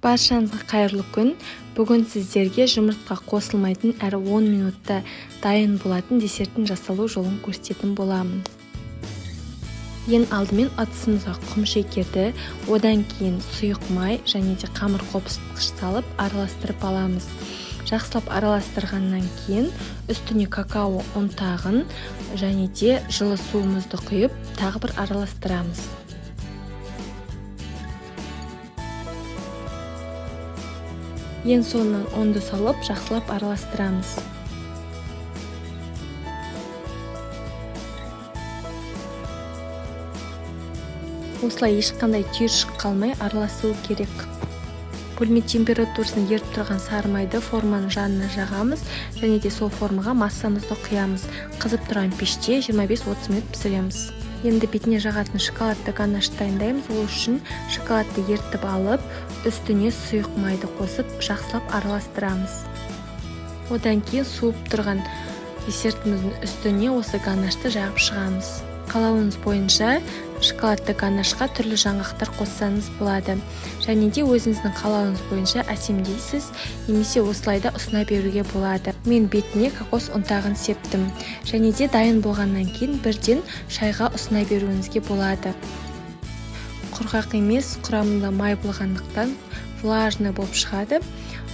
Баршаңызға қайырлы күн! Бүгін сіздерге жұмыртқа қосылмайтын әрі 10 минутта дайын болатын десерттің жасалу жолын көрсететін боламын. Ең алдымен ыдысымызға құмшекерді, одан кейін сұйық май және де қамыр қопсытқыш салып араластырып аламыз. Жақсылап араластырғаннан кейін үстіне какао ұнтағын және де жылы суымызды құйып, тағы бір араластырамыз. Ең соңынан ұнды салып, жақсылап араластырамыз. Осылай ешқандай түйіршік қалмай араласу керек. Бөлме температурасында еріп тұрған сары майды форманың жанына жағамыз және де сол формаға массамызды құямыз. Қызып тұрған пеште 25-30 минут пісіреміз. Енді бетіне жағатын шоколадты ганаш дайындаймыз. Ол үшін шоколадты ерітіп алып, үстіне сұйық майды қосып, жақсылап араластырамыз. Одан кейін суып тұрған десертіміздің үстіне осы ганашты жағып шығамыз. Қалауыңыз бойынша шоколадты ганашқа түрлі жаңғақтар қоссаңыз болады. Және де өзіңіздің қалауыңыз бойынша әсемдейсіз, немесе осылай да ұсына беруге болады. Мен бетіне кокос ұнтағын септім. Және де дайын болғаннан кейін бірден шайға ұсына беруіңізге болады. Құрғақ емес, құрамында май болғандықтан влажный болып шығады.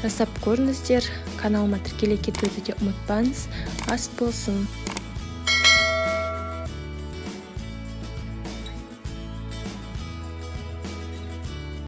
Жасап көріңіздер. Каналыма тіркеле кетуді де ұмытпаңыз. Ас болсын.